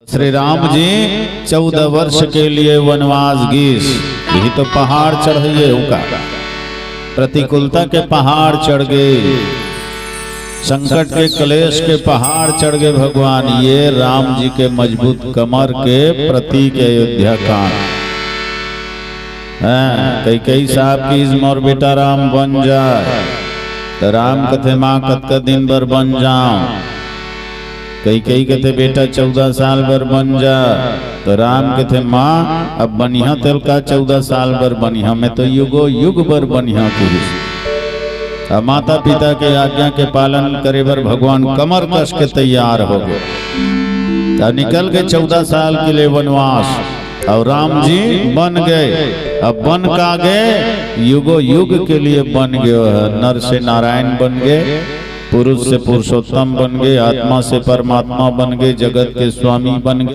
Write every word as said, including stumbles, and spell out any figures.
श्री राम जी चौदह वर्ष के लिए वनवास गीस, यही तो पहाड़ चढ़इए उनका, प्रतिकूलता के पहाड़ चढ़ गए, संकट के क्लेश के पहाड़ चढ़ गए भगवान। ये राम जी के मजबूत कमर के प्रतीक है अयोध्या कांड। हैं, कैकेयी साहब की इस मोर बेटा राम बन जाए, तो राम कथे माँ कतका दिन बर बन जाओ। कैकेयी कथे बेटा चौदह साल बर बन जा, तो राम कथे माँ अब बनिहा तेल का चौदह साल बर बनिहा, मैं तो युगो युग बर बनिहा किहिस। अब माता पिता के आज्ञा के पालन करे बर भगवान कमर कस के तैयार हो गए। तो निकल गए चौदह साल के लिए वनवास, और राम जी बन गए। अब बन का गए, युगो युग के लिए बन गए है। नर से नारायण बन गए, पुरुष से पुरुषोत्तम बन गए, आत्मा से परमात्मा बन गए, जगत के स्वामी बन गए।